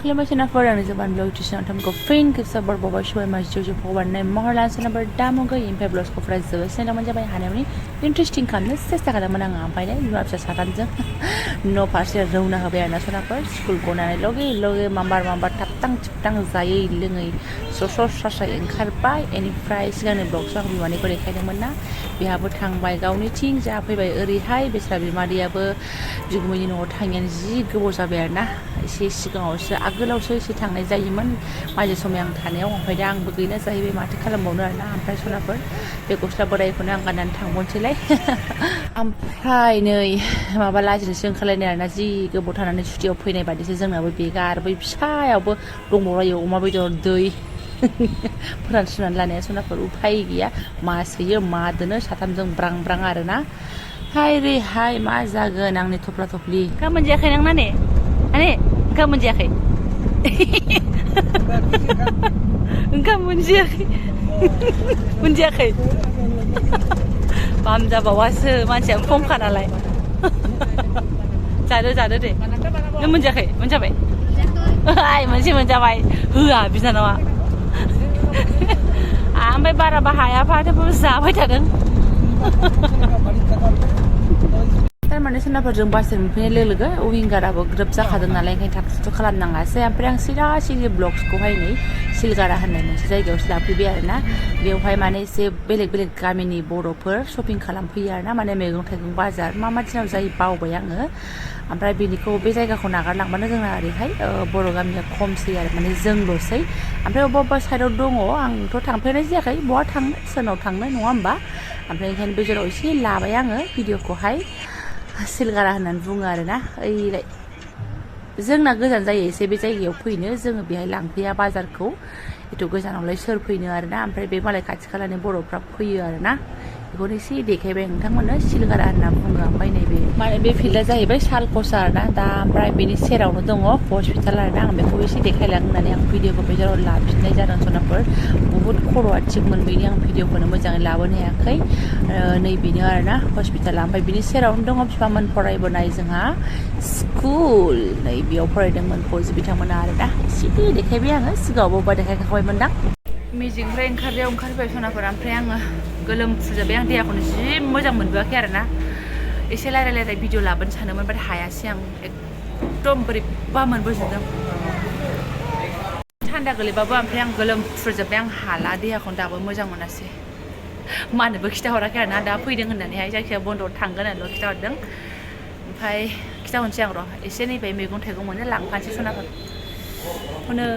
खुलुमबाय सोनाफोर आं Jobanivlog tuition थामखौ फिन खेबसे बरबावबाय सबाय माजि जौ फगबारनाय महरलान सोनाफोर दामुगै इमफाय ब्लग्सखौ फरायजोबो सोनामोन जाबाय हानायनि इन्टारेस्टिं खालामनो सेस्था खालामोन आं ओमफ्राय बिमा फिसा साथामजों न' फारसे रौना होबाय आरोना सोनाफोर स्कुल गनानै लगे लगे माम्बार थाबथां थिबथां जायै लोङै स्र' स्राय ओंखारबाय बेनिफ्राय सिगांनि ब्लग्सआव आं बिमानिखौ देखायदोंमोन ना बेहाबो थांबाय गावनिथिं जा फैबाय ओरैहाय बेस्रा बिमादैयाबो बिगुमैनि न'आव थाङियानो जि गोबाव जाबाय आरोना एसे सिगाङावसो आगोलावसो एसे थांनाय जायोमोन माजे समाय आं थानायाव ओमफ्राय दा आंबो गैला जाहैबाय माथो खालामबावनो आरोना ओमफ्राय सनाफोर बे गस्ला बोरायखौनो आं गाननानै थांबावनोसैलाय ओमफ्राय नै माबा लाजिनोसो ओंखारलायनाय आरोना जि गोबाव थानानै सुटियाव फैनाय बादिसो जोंनाबो बेगा आरो बै फिसायावबो दंबावलायो अमा बेदर दै फोरानस्रुनानै लानाया सनाफोर उफाय गैया मा सोयो मा दोनो साथामजों ब्रां ब्रां आरोना हाय रे हाय मा जागोन आंनि थफ्ला थफ्लि ओंखाम मोनजायाखै नों नाने माने ओंखाम मोनजायाखै ओंखाम मोनजायाखै मोनजायाखै बाम जाबावासो मानसिया खमखा नालाय जादो दे नों मोनजायाखै मोनजाबाय आइ मोनसे मोनजाबाय होआ बिनानावा ओमफ्राय बाराबा हायाफा थेवबो जाबाय थादों थारमाने सोनाफोरजों बासजों मोनफैनाय लोगो लोगो विंगाराबो ग्रोब जाखादों नालाय ओंखायनो थाब थुब खालामनाङासै ओमफ्राय आं सिरि ब्लग्सखौहाय नै सिलगारा होननाय मोनसे जायगायावसो लाफैबाय आरोना बेवहाय माने एसे बेलेग गामिनि बर'फोर शपिं खालामफैयो आरोना माने मैगं थाइगं बाजार मा दिनाव जायो बावबाय आङो ओमफ्राय बेनिखौ बे जायगाखौ नागारलांबानो जोंना ओरैहाय बर' गामिया खमसै आरो माने जोंल'सै ओमफ्राय अबेबा साइडआव दङ आंथ' थांफेरनाय जायाखै बहा थांनो सोरनाव थांनो नङा होमबा ओमफ्राय ओंखायनो बे जायगायाव एसे लाबाय आङो भिडिअखौहाय सिलगारा होननानै बुङो आरोना ओइलाय जोंना गोजान जायो एसे बे जायगायाव फैनो जोङो बेहाय लांफैया बाजारखौ एथ' गोजानावलाय सोर फैनो आरोना ओमफ्राय बे मालाय खाथि खालानि बर'फ्रा फैयो आरोना बेखौनो एसे देखायबाय नोंथांमोननो सिलगारा होनना बुङो ओमफ्राय नैबे माने बे फिल्डआ जाहैबाय सालखसा आरोना दा ओमफ्राय बेनि सेरावनो दङ हस्पिटाल आरोना आं बेखौ एसे देखायलां होननानै आं भिडिअखौ बे जायगायाव लाफिननाय जादों सनाफोर बुहुद खर'आ थिगमोन बेनि आं भिडिअखौनो मोजाङै लाबोनो हायाखै नैबेनो आरोना हस्पिटाला ओमफ्राय बिनि सेरावनो दङ बिफामोन फरायबोनाय जोंहा स्कुल नै बेयाव फरायदोंमोन फौजि बिथांमोना आरोना एसे देखायबाय आङो सिगाङावबो देखायखाबायमोनदां मेजिकनिफ्राय ओंखारबाय सनाफोर ओमफ्राय आङो गोलोमफुजोब्बाय आं देहाखौनो जि मोजां मोनबोआखै आरोना एसे रायलाय भिडिअ लाबोनो सानोमोन बाट हायासै आं एकदम बोरैबा मोनबोजोबदों थान्दा गोलैबाबो ओमफ्राय आं गोलोमफुजोब्बाय आं हाला देहाखौनो दाबो मोजां मोनासै मानोबो खिथाहराखै आरोना दा फैदों होननानैहाय जायखिजाया बन्द'आव थांगोन होननानैल' खिथाहरदों ओमफ्राय खिथाहरनोसै आं र' एसे नैबे मैगं थाइगं मोनो लांफानोसै सनाफोर हनै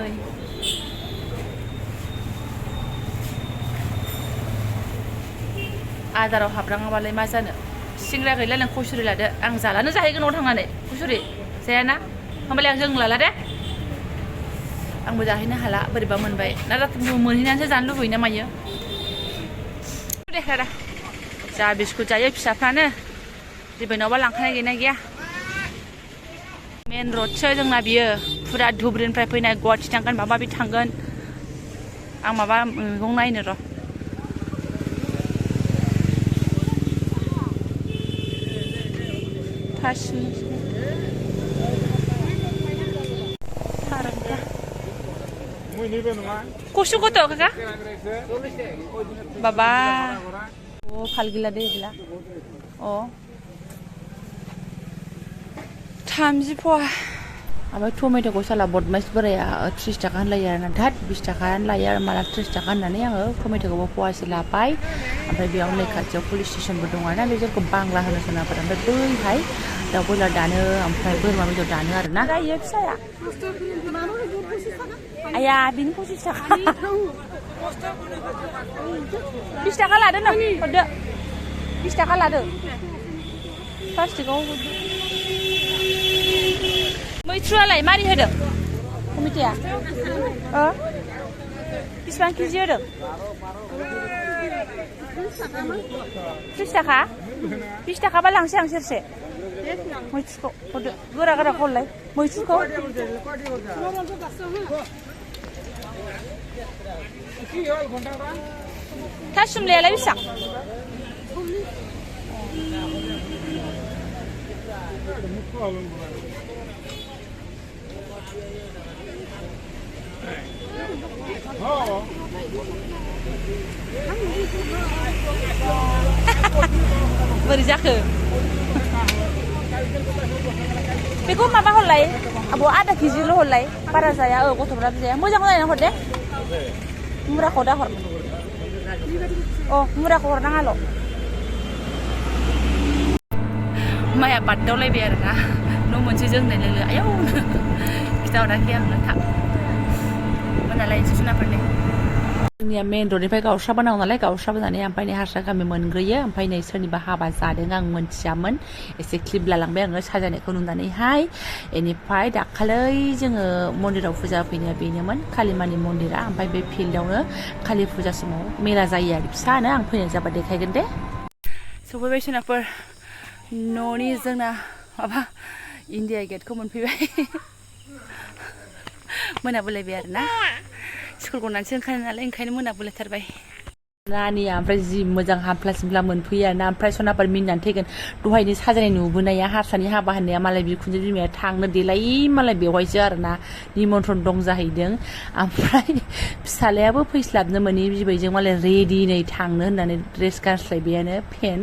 आदाराव हाबलाङाबालाय मा जानो सिंग्रा गैला नों कचुरि लादो आं जालानो जाहैगोन न'आव थांनानै कचुरि जायाना होमबालाय आं जों लाला दे आंबो जाहैनो हाला बोरैबा मोनबाय ना मोनहैनानैसो जानो लुबैयो ना मायो दे दादा जा बिस्कुट जायो फिसाफ्रानो जेबोनावबा लांखानाय गैया मेन रडसो जोंना बियो फुरा धुब्रिनिफ्राय फैनाय गुवाहाटि थांगोन माबा माबि थांगोन आं माबा मैगं नायनो र' कुसु कत काका बाबा ओ फालगिला दे बिला अ 30 फवा ओमफ्राय टमेट'खौ साला बदमाइस बोराया 30 थाखा होनलायो आरोना धाद 20 थाखायानो लायो आरो माला 30 थाखा होननानै आङो टमेट'खौबो फवासे लाबाय ओमफ्राय बेयाव नै खाथियाव पुलिस स्टेसनबो दङ आरोना बे जायगाखौ बांला होनो सोनाफोर ओमफ्राय बैहाय दाउ बयलार दानो ओमफ्राय बोरमा बेदर दानो आरोना जायो फिसाया आया बिनि 25 थाखा 20 थाखा लादो नों हरदो 20 थाखा लादो प्लास्टिकआव मैथ्रुआलाय मारै होदों कमिटिया बेसेबां केजि होदों 30 थाखा 20 थाखाबा लांसै आं सेरसे मैथ्रुखौ हरदो गोरा हरलाय मैथ्रुखौ थासुमलायालाय बेसेबां बोरै जाखो बेखौ माबा हरलाय आब' आधा केजिल' हरलाय बारा जाया गथ'फ्राबो जाया मोजां नायना हर दे मुराखौ दा हर मुराखौ हरनाङाल' माइया बारदावलायबाय आरोना न' मोनसे जोंनाय लोगो आयौ खिथाहराखै आंनो थाब मोनालायनोसै जुनारफोरनि जोंनिया मेन रडनिफ्राय गावस्राबोनांगौ नालाय गावस्राबोनानै ओमफ्राय नै हारसा गामि मोनग्रोयो ओमफ्राय नै सोरनिबा हाबा जादों आं मोनथियामोन एसे क्लिप लालांबाय आङो साजायनायखौ नुनानैहाय बेनिफ्राय दाखालै जोङो मन्दिराव फुजा फैनाया बेनोमोन कालिमानि मन्दिरा ओमफ्राय बे फिल्डआवनो कालि फुजा समाव मेला जायो आरो फिसानो आं फैनाय जाबा देखायगोन दे सफैबाय जुनारफोर न'नि जोंना माबा इन्डिया गेटखौ मोनफैबाय मोनाबोलायबाय आरोना स्कुल गनानैसो ओंखारो नालाय ओंखायनो मोनाबोलायथारबाय नानिया ओमफ्राय जि मोजां हामफ्ला सिमफ्ला मोनफैयो आरोना ओमफ्राय सनाफोर मिनिनानै थैगोन दहायनि साजायनाय नुबोनाया हारसानि हाबा होननाया मालाय बिखुनजो बिमाया थांनो देलाय मालाय बेवहायसो आरोना निमन्त्रन दं जाहैदों ओमफ्राय फिसालायाबो फैस्लाबनो मोनि बिबैजों मालाय रेडि नै थांनो होननानै ड्रेस गानस्लायबायानो फेन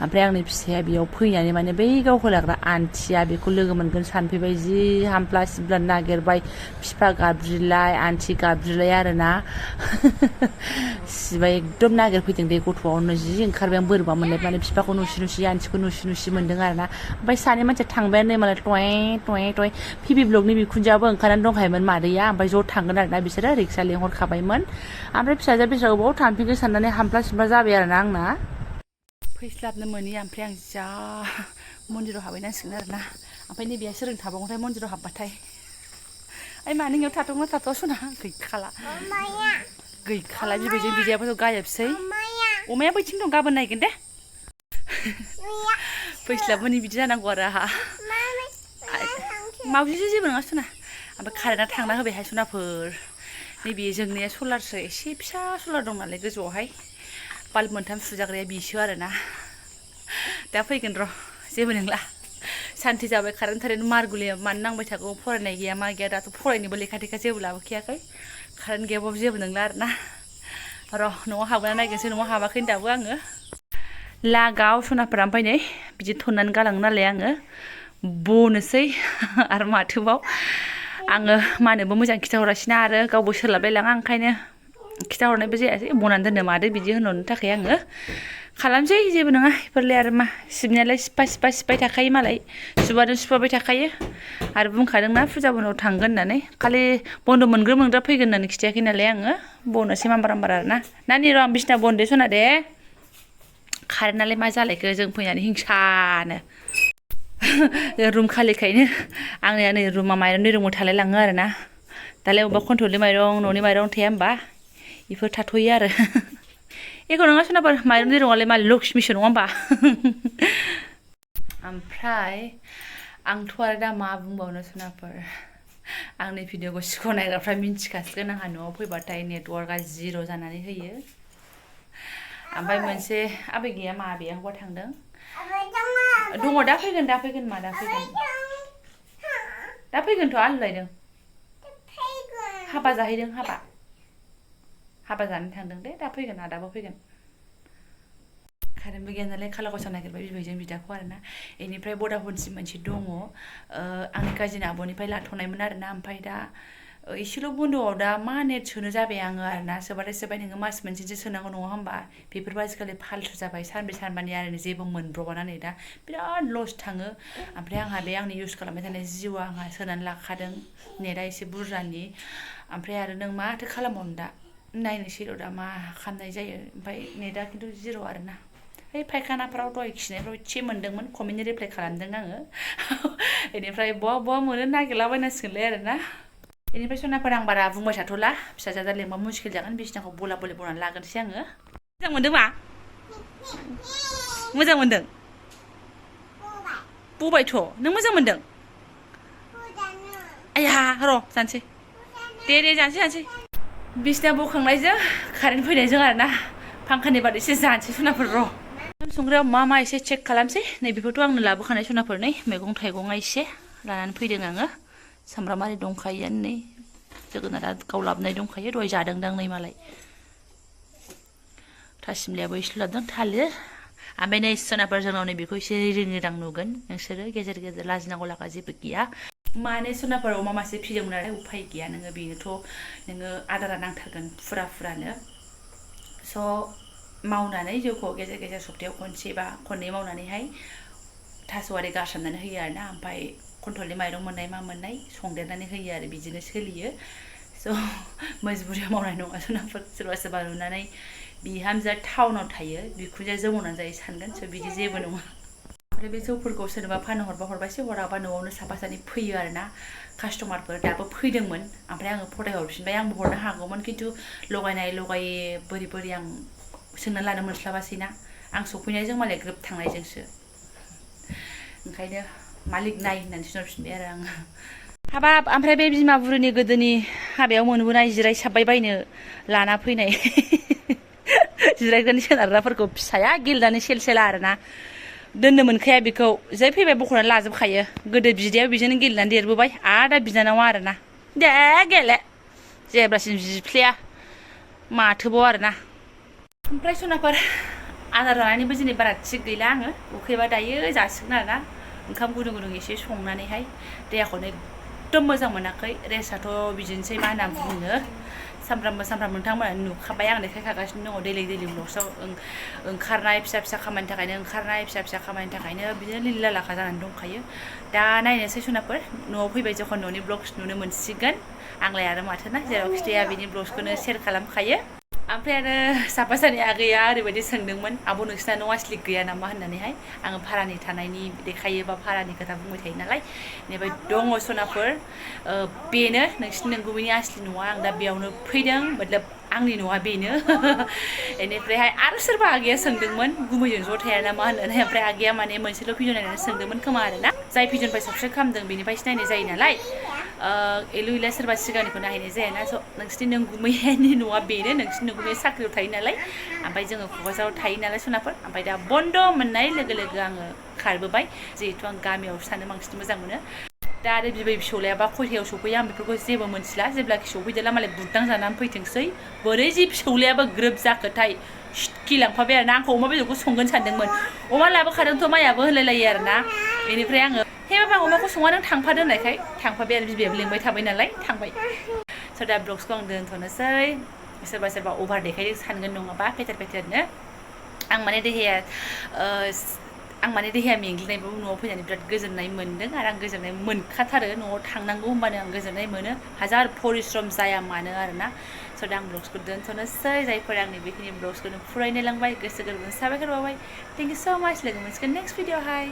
ओमफ्राय आंनि फिसाया बेयाव फैनानै माने बै गाव होलाग्रा आन्टिया बेखौ लोगो मोनगोन सानफैबाय जि हामफ्ला सिमफ्ला नागिरबाय बिफा गाबज्रिलाय आन्टि गाबज्रिलाय आरोना सिबाय एकदम नागिरफैदों दे गथ'आवनो जि ओंखारबाय आं बोरैबा मोनलाय माने बिफाखौ नुसि नुसि आन्टिखौ नुसि नुसि मोन्दों आरोना ओमफ्राय सानै मानसिया थांबायानो मालाय टय पिबि ब्लगनि बिखुनजोआबो ओंखारनानै दंखायोमोन मादैया ओमफ्राय ज' थांगोन आरोना बिसोरो रिक्सा लेंहरखाबायमोन ओमफ्राय फिसाजोआ बेसेबां गोबाव थांफिनगोन साननानै हामफ्ला सिमफ्ला जाबाय आरोना आंना फैस्लाबनो मोनि ओमफ्राय आं जा मन्दिराव हाबहैनांसिगोन आरोना ओमफ्राय नैबेया सोरजों थाबावगोनथाय मन्दिराव हाबबाथाय ओइ मानो इयाव थाथ'गोन थाथ'वा सना गैखाला बिबैजों बिदायाबोथ' गायबसै अमाया बैथिं दं गाबोन नायगोन दे फैस्लाबमोनि बिदि जानांगौ आरो आहा मावजिसो जेबो नङा सना ओमफ्राय कारेन्टआ थांना होबायहाय सनाफोर नैबे जोंनिया सलारसो एसे फिसा सलार दं नालाय गोजौआवहाय बाल्ब मोनथाम सुजाग्राया बिसो आरोना दा फैगोन र' जेबो नंला सान्थि जाबाय कारेन्ट थारेन्ट मारगुलिया मानो नांबाय थागौ फरायनाय गैया मा गैया दाथ' फरायनोबो लेखा थेखा जेबो लाबोखायाखै कारेन्ट गैयाबाबो जेबो नंला आरोना र' न'आव हाबना नायगोनसै न'आव हाबाखै दाबो आङो लागाव सनाफोरा ओमफ्राय नै बिदि थननानै गालाङो नालाय आङो बनोसै आरो माथोबाव आङो मानोबो मोजां खिथाहरासैना आरो गावबो सोलाबलायलाङा ओंखायनो खिथाहरनायबो जायासै बनानै दोननो मादो बिदि होनहरनो थाखाय आङो खालामसै जेबो नङा बेफोरलाय आरो मा सिबनायालाय सिबबाय थाखायो मालाय सुबानो सुबाय थाखायो आरो बुंखादोंना फुजा बन्द'आव थांगोन होननानै खालि बन्द' मोनग्रा फैगोन होननानै खिथायाखै नालाय आङो बनोसै माम्बार आरोना नानि र' आं बिसिना बनदे सना दे कारेन्टआलाय मा जालायखो जों फैनानै हिंसानो रुम खालिखायनो आंनिया नै रुमा माइरं दैरंबो थालाय लाङो आरोना दालाय अबेबा कन्ट्रलनि माइरं न'नि माइरं थाया होमबा बेफोर थाथ'यो आरो एख' नङा सनाफोर माइरं दैरंआलाय मा लक्ष्मिसो नङा होमबा ओमफ्राय आंथ' आरो दा मा बुंबावनो सनाफोर आंनि भिडिअखौ सिख' नायग्राफ्रा मिन्थिखासिगोन आंहा न'आव फैबाथाय नेटवार्कआ जिर' जानानै होयो ओमफ्राय मोनसे आबै गैया मादैया हौवा थांदों दङ दा फैगोन मा दा फैगोनथ' आलु लायदों हाबा जाहैदों हाबा जानो थांदों दे दा फैगोन आदाबो फैगोन कारेन्टबो गैया नालाय खाला गसा नागिरबाय बिबैजों बिदाखौ आरोना बेनिफ्राय बडाफनसिम मोनसे दङ आंनि काजिन आब'निफ्राय लाथ'नायमोन आरोना ओमफ्राय दा एसेल' बन्द'आव दा मा नेट सोनो जाबाय आङो आरोना सोबाथाय नोङो मास मोनसेसो सोनांगौ नङा होमबा बेफोरबो आजिखालि फाल्थु जाबाय सानब्रै सानबानि आरो जेबो मोनब्रबाना नै दा बिराद लस थाङो ओमफ्राय आंहा बे आंनि इउस खालामबाय थानाय जिउआ आंहा सोनानै लाखादों नेटआ एसे बुरजानि ओमफ्राय आरो नों माथो खालामबावनो दा नायनोसै र' दा मा खालामनाय जायो ओमफ्राय नेटआ खिन्थु जिर' आरोना ओइ फायखानाफ्राव दहाय खिनायफ्राव एसे मोन्दोंमोन कमेन्टनि रिप्लाय खालामदों आङो बेनिफ्राय बहा मोनो नागिरलाबायनांसिगोनलाय आरोना बेनिफ्राय सनाफोर आं बारा बुंबाय थाथ'ला फिसाजोआ लेंबा मुस्किल जागोन बिसिनाखौ बला बलि बनानै लागोनसै आङो मोजां मोनदों मा मोजां मोनदों बबायथ' नों मोजां मोनदों आया र' जानोसै दे जानोसै बिसिना बखांनायजों कारेन्ट फैनायजों आरोना फांखानि बाद एसे जानोसै सनाफोर र' संग्रायाव मा एसे चेक खालामसै नैबेखौथ' आंनो लाबोखानाय सनाफोर नै मैगं थाइगङा एसे लानानै फैदों आङो सामब्राम आरि दंखायोआनो नै जोगोनारा गाव लाबोनाय दंखायो दहाय जादोंदां नै मालाय थासिमलियाबो इस्लादों थालिर ओमफ्राय नै सोनाफोर जोंनाव नै बेखौ एसे रिङिरां नुगोन नोंसोरो गेजेर गेजेर लाजिनांगौ लागा जेबो गैया माने सोनाफोर अमा मासे फिदोंमोन आरो उफाय गैया नोङो बेनोथ' नोङो आदारा नांथारगोन फुरानो स' मावनानै जौखौ गेजेर गेजेर सप्तायाव खनसे बा खननै मावनानैहाय थास'आरि गारसामनानै होयो आरोना ओमफ्राय कन्ट्रलनि माइरं मोननाय मा मोननाय संदेरनानै होयो आरो बिदिनो सोलियो स' मजबुरियाव मावनाय नङा सोनाफोर सोरबा सोरबा नुनानै बिहामजोआ टाउनाव थायो बिखुनजोआ जौ मावनानै जायो सानगोन स' बिदि जेबो नङा ओमफ्राय बे जौफोरखौ सोरनोबा फाननो हरबा हरबायसो हराबा न'आवनो साफा सानै फैयो आरोना कास्टमारफोर दाबो फैदोंमोन ओमफ्राय आङो फरायहरफिनबाय आंबो हरनो हागौमोन खिन्थु लगायनाय लगायै बोरै आं सोंना लानो मोनस्लाबासै ना आं सफैनायजों मालाय ग्रोब थांनायजोंसो ओंखायनो मालिक नाय होननानै थिनहरफिनबाय आरो आङो हाबाब ओमफ्राय बे बिमा बुरिनि गोदोनि हाबायाव मोनबोनाय जिरायसाबबाय बायनो लाना फैनाय जिरायग्रानि सोनारग्राफोरखौ फिसाया गेलेनानै सेल आरोना दोननो मोनखाया बेखौ जै फैबाय बख'नानै लाजोबखायो गोदो बिदायाव बेजोंनो गेलेनानै देरबोबाय आरो दा बिनानावा आरोना दे गेले जेब्लासिम जिफ्लेया माथोबाव आरोना ओमफ्राय सनाफोर आदार जानायनिबो दिनै बारा थिग गैला आङो उखैबा दायो जासिगोन आरोना ओंखाम गुदुं एसे संनानैहाय देहाखौनो एकदम मोजां मोनाखै रेस्टआथ' बिदिनोसै मा होनना बुङो सामफ्रामबो नोंथांमोना नुखाबाय आं देखायखागासिनो दङ दैलि ब्लग्सआव ओंखारनाय फिसा खामानिनि थाखायनो ओंखारनाय फिसा खामानिनि थाखायनो बिदिनो लिला लाखा जानानै दंखायो दा नायनोसै सनाफोर न'आव फैबाय जखन न'नि ब्लग्स नुनो मोनसिगोन आंलाय आरो माथोना जेराव खिथाया बिनि ब्लग्सखौनो शेयार खालामखायो ओमफ्राय आरो साफा सानै आगैया ओरैबायदि सोंदोंमोन आब' नोंसिना न' आसलि गैया नामा होननानैहाय आङो भारानि थानायनि देखायो बा भारानि खोथा बुंबाय थायो नालाय बेनिफ्राय दङ सनाफोर बेनो नोंसिनि नंगुबैनि आसलि न'आ आं दा बेयावनो फैदों मतलब आंनि न'आ बेनो बेनिफ्रायहाय आरो सोरबा आगैया सोंदोंमोन गुमैजों ज' थाया नामा होननानै ओमफ्राय आगैया माने मोनसेल' भिडिअ नायनानै सोंदोंमोन खोमा आरोना जाय भिडिअनिफ्राय साबस्क्राइब खालामदों बेनिफ्रायसो नायनाय जायो नालाय एलु इला सोरबा सिगांनिखौ नायहैनाय जायाना स' नोंसिनि नंगुमैनि न'आ बेनो नोंसिनि नंगुमैया साख्रियाव थायो नालाय ओमफ्राय जोङो क'क्राझाराव थायो नालाय सनाफोर ओमफ्राय दा बन्द' मोननाय लोगो आङो खारबोबाय जिहेथु आं गामियावसो थानो बांसिन मोजां मोनो दा आरो बिबै फिसौलायाबा खयथायाव सफैयो आं बेफोरखौ जेबो मोनथिला जेब्लाखि सफैदोला मालाय बुरदां जानानै फैथोंसै बोरै जि फिसौलायाबो ग्रोब जाखोथाय गिलांफाबाय आरोना आंखौ अमा बेदरखौ संगोन सानदोंमोन अमा लाबोखादोंथ' माइयाबो होलायलायो आरोना बेनिफ्राय आङो हे बाबा अमाखौ सङा नों थांफादो होननायखाय थांफाबाय आरो बिबैयाबो लेंबाय थाबाय नालाय थांबाय स' दा ब्लग्सखौ आं दोनथ'नोसै सोरबा अभार देखायदों सानगोन नङाबा पेटारनो आं माने देहाया मेंग्लिनायबो न'आव फैनानै बिराद गोजोननाय मोन्दों आरो आं गोजोननाय मोनखाथारो न'आव थांनांगौ होनबानो आं गोजोननाय मोनो हाजार परिश्रम जाया मानो आरोना स' दा आं ब्लग्सखौ दोनथ'नोसै जायफोर आंनि बेखिनि ब्लग्सखौनो फरायनो लांबाय गोसो गोरबोजों साबायखर बावबाय थेंक इउ स' माच लोगो मोनसिगोन नेक्स्ट भिडिअ'हाय